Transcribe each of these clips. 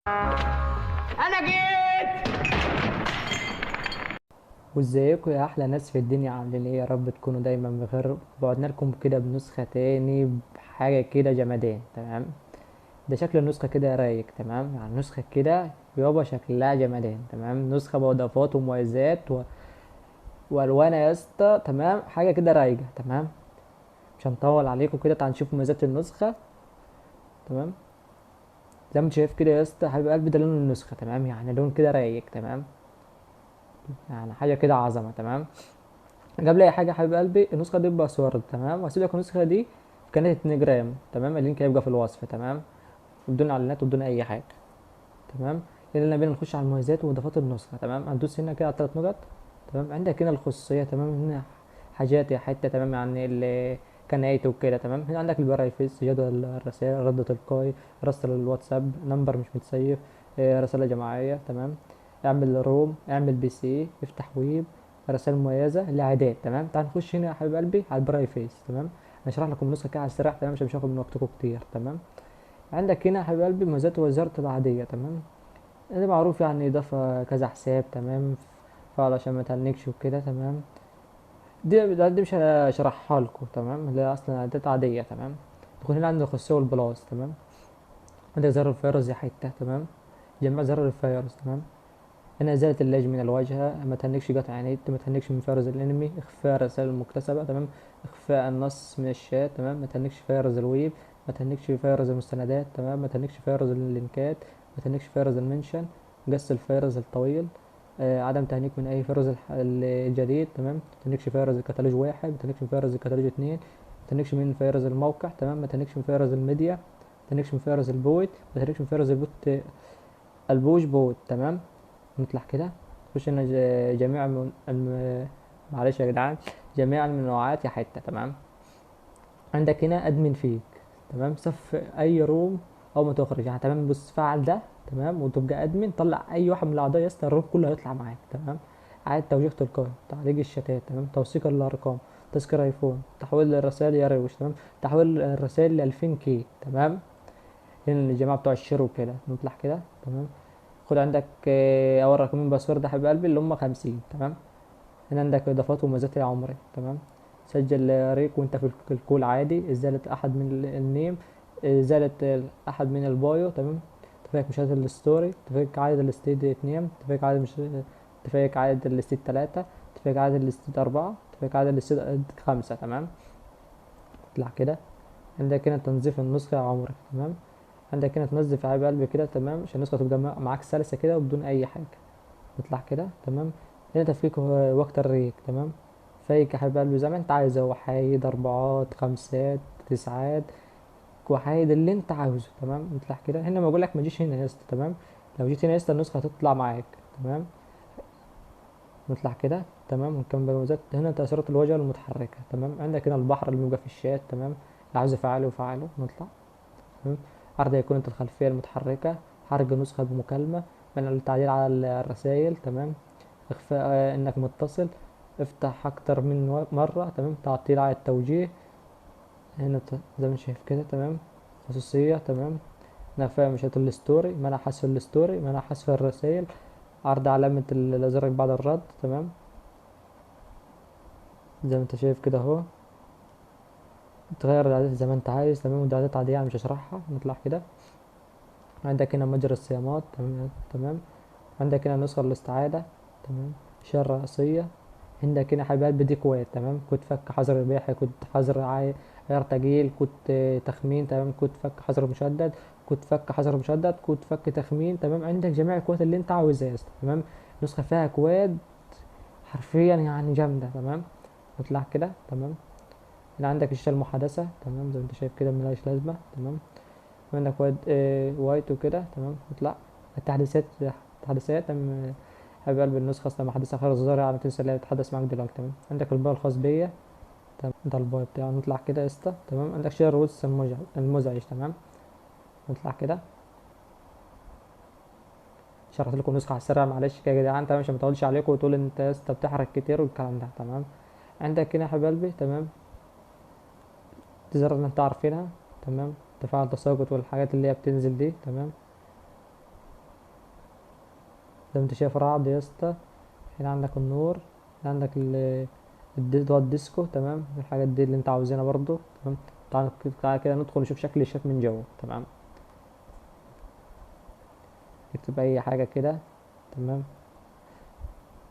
انا جيت. وازيكم يا احلى ناس في الدنيا، عاملين ايه؟ يا رب تكونوا دايما بخير. بعدنا لكم كده بنسخة تاني بحاجة كده جمدان، تمام؟ ده شكل النسخة كده رايق، تمام؟ يعني نسخة كده يابا شكلها جمدان، تمام؟ نسخة بإضافات ومميزات والوان يا اسطى، تمام؟ حاجة كده رايقة، تمام؟ مش هنطول عليكم كده، تعالوا نشوف مميزات النسخة، تمام؟ زي ما انت شايف كده يا اسطى حبيب قلبي، ده لون النسخة، تمام؟ يعني لون كده رايق، تمام؟ يعني حاجة كده عظمة، تمام؟ قبل اي حاجة حبيب قلبي، النسخة دي ب password، تمام؟ وهسيب لك النسخة دي في قناة التليجرام، تمام؟ ال link هيبقى في الوصف، تمام؟ وبدون اعلانات وبدون اي حاجة، تمام؟ يلا بينا نخش على المميزات واضافات النسخة، تمام؟ هندوس هنا كده على 3 نقط، تمام؟ عندك هنا الخصوصية، تمام؟ هنا حاجات يا حتة، تمام؟ يعني كنايته وكده، تمام؟ هنا عندك ال privacy، جدول الرسائل، رد تلقائي، رسل الواتساب، number مش متسيف، رسالة جماعية، تمام؟ اعمل room، اعمل PC، افتح ويب، رسائل مميزة، الاعداد، تمام؟ تعال نخش هنا يا حبيب قلبي على ال privacy، تمام؟ انا هشرح لكم النسخة كده على السريع، تمام؟ عشان مش هاخد من وقتكم كتير، تمام؟ عندك هنا يا حبيب قلبي مميزات وزارة العادية، تمام؟ ده معروف يعني اضافة كذا حساب، تمام؟ فعل عشان ما تهنكش وكده، تمام؟ دي مش هشرحها لكم، تمام؟ اللي هي اصلا اعدادات عادية، تمام؟ تكون هنا عندك الخصوصية وال plus، تمام؟ عندك زر الفيروس يا حتة، تمام؟ جمع زر الفيروس، تمام؟ هنا ازالة ال lag من الواجهة، ما تهنكش قطع نت، ما تهنكش من فيروس الانمي، اخفاء الرسائل المكتسبة، تمام؟ اخفاء النص من الشات، تمام؟ ما تهنكش فيروس الويب، ما تهنكش فيروس المستندات، تمام؟ ما تهنكش فيروس اللينكات، ما تهنكش فيروس ال mention، قص الفيروس الطويل، عدم تهنيك من اي فيروس الجديد، تمام؟ ما تهنكش فيروس الكتالوج 1، ما تهنكش من فيروس الكتالوج 2، ما تهنكش من فيروس الموقع، تمام؟ ما تهنكش من فيروس الميديا، ما تهنكش من فيروس ال bot، ما تهنكش من فيروس البوت البوش بوت، تمام؟ نطلع كده نخش هنا جميع معلش يا جدعان، جميع المنوعات يا حتة، تمام؟ عندك هنا admin فيك، تمام؟ صف اي room او ما تخرج، يعني تمام؟ بص فعل ده، تمام؟ وتبقى admin، طلع اي واحد من الاعضاء يا اسطى ال room كله هيطلع معاك، تمام؟ عاد توجيه تلقائي، تعليق الشتات، تمام؟ توثيق الارقام، تذكرة ايفون، تحويل الرسائل يا روش، تمام؟ تحويل الرسائل ل 2000 كي، تمام؟ هنا الجماعة بتوع ال share وكده، نطلع كده، تمام؟ خد عندك، اول رقمين password يا حبيب قلبي اللي هم 50، تمام؟ هنا عندك اضافات ومميزات يا عمري، تمام؟ سجل rec وانت في ال call عادي، ازالة احد من ال name، ازالة احد من ال bio، تمام؟ تفك مشاهدة ال story، تفك عدد ال state 2، تفك عدد مش تفك عدد ال state 3، تفك عدد ال state 4، تفك عدد ال state 5، تمام؟ اطلع كده. عندك هنا تنظيف النسخة يا عمري، تمام؟ عندك هنا تنظف يا حبيب قلبي كده، تمام؟ عشان النسخة تبقى معاك سلسة كده وبدون أي حاجة. نطلع كده، تمام؟ هنا تفكيك وقت ال rec، تمام؟ فيك يا حبيب قلبي زي ما انت عايز، هو حايد 4، 5، 9، وحايد اللي انت عاوزه، تمام؟ نطلع كده. هنا ما بقول لك ما تجيش هنا يا اسطى، تمام؟ لو جيت هنا يا اسطى النسخة هتطلع معاك، تمام؟ نطلع كده، تمام؟ ونكمل المميزات. هنا تأثيرات الواجهة المتحركة، تمام؟ عندك هنا البحر اللي بيبقى في الشات، تمام؟ اللي عاوز يفعله يفعله. نطلع، تمام؟ عرض أيقونة الخلفية المتحركة، حرج نسخة بمكالمة، منع التعديل على الرسائل، تمام؟ إخفاء، إنك متصل، افتح أكتر من مرة، تمام؟ تعطيل على التوجيه هنا زي ما انت شايف كده، تمام؟ خصوصية، تمام؟ نفع مشات ال story، منع حذف ال story، منع حذف الرسائل، عرض علامة الأزرق بعد الرد، تمام؟ زي ما انت شايف كده اهو، تغير الاعدادات زي ما انت عايز، تمام؟ ودي اعدادات عادية مش هشرحها. نطلع كده. عندك هنا متجر الصيامات، تمام؟ تمام. عندك هنا نسخة الاستعادة، تمام؟ الشاشة الرئيسية. عندك هنا حبات بدي كواد، تمام؟ كود فك حظر إباحي، كود حظر عيار تجيل، كود تخمين، تمام؟ كود فك حظر مشدد، كود فك حظر مشدد، كود فك تخمين، تمام؟ عندك جميع الكواد اللي انت عاوزها يا اسطى، تمام؟ نسخة فيها كواد حرفيا جامدة، تمام؟ نطلع كده، تمام؟ هنا عندك الشاشة المحادثة، تمام؟ زي ما انت شايف كده ملهاش لازمة، تمام؟ عندك واد، وايت وكده، تمام؟ نطلع التحديثات، تحديثات، تمام؟ حبيب قلبي النسخة أصلا محدثة خالص، ظاهرة على تنسى اللي هتتحدث معاك دلوقتي، تمام؟ عندك الباي الخاص بيا، تمام؟ ده الباي بتاعه. نطلع كده يا اسطى، تمام؟ عندك شير روتس المزعج، تمام؟ نطلع كده. شرحت لكم نسخة على السريع معلش كده يا جدعان، تمام؟ عشان ما اطولش عليكم وتقول انت يا اسطى بتحرك كتير والكلام ده، تمام؟ عندك هنا يا حبيب قلبي، تمام؟ دي زرار اللي انت عارفينها، تمام؟ تفاعل تساقط والحاجات اللي هي بتنزل دي، تمام؟ زي ما انت شايف رعد يا اسطى. هنا عندك النور، هنا عندك الديسكو، تمام. الحاجات دي اللي انت عاوزينها برضو، تمام. تعال كده ندخل نشوف شكل الشات من جوه، تمام. نكتب اي حاجة كده، تمام.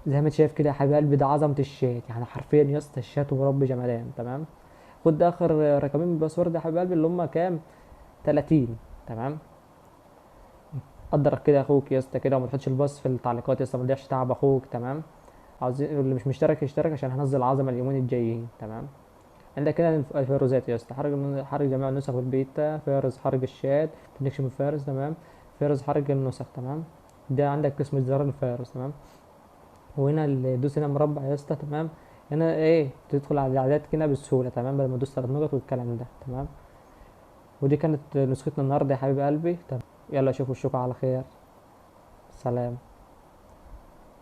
زي ما انت شايف كده يا حبيب قلبي، ده عظمه الشات، يعني حرفيا يا اسطى الشات ورب جمالان، تمام. خد ده اخر رقمين من ال password يا حبيب قلبي اللي هم كام؟ 30، تمام. قدرك كده يا اخوك يا اسطى كده، وما تحطش ال pass في التعليقات يا اسطى، ما تضيعش تعب اخوك، تمام. عاوزين اللي مش مشترك يشترك عشان هنزل عظمه اليومين الجايين، تمام. عندك كده الفيروزات يا اسطى، حرق جميع النسخ بالبيتا، فيروز حرق الشات، تنكشن الفيروز، تمام. فيروز حرق النسخ، تمام. ده عندك قسم زرار الفيروز، تمام. وهنا اللي دوس هنا مربع يا اسطى، تمام. هنا ايه، تدخل على الاعداد كده بسهولة، تمام، بدل ما تدوس 3 نقط والكلام ده، تمام. ودي كانت نسختنا النهارده يا حبيب قلبي، تمام. يلا اشوف وشكم على خير، سلام.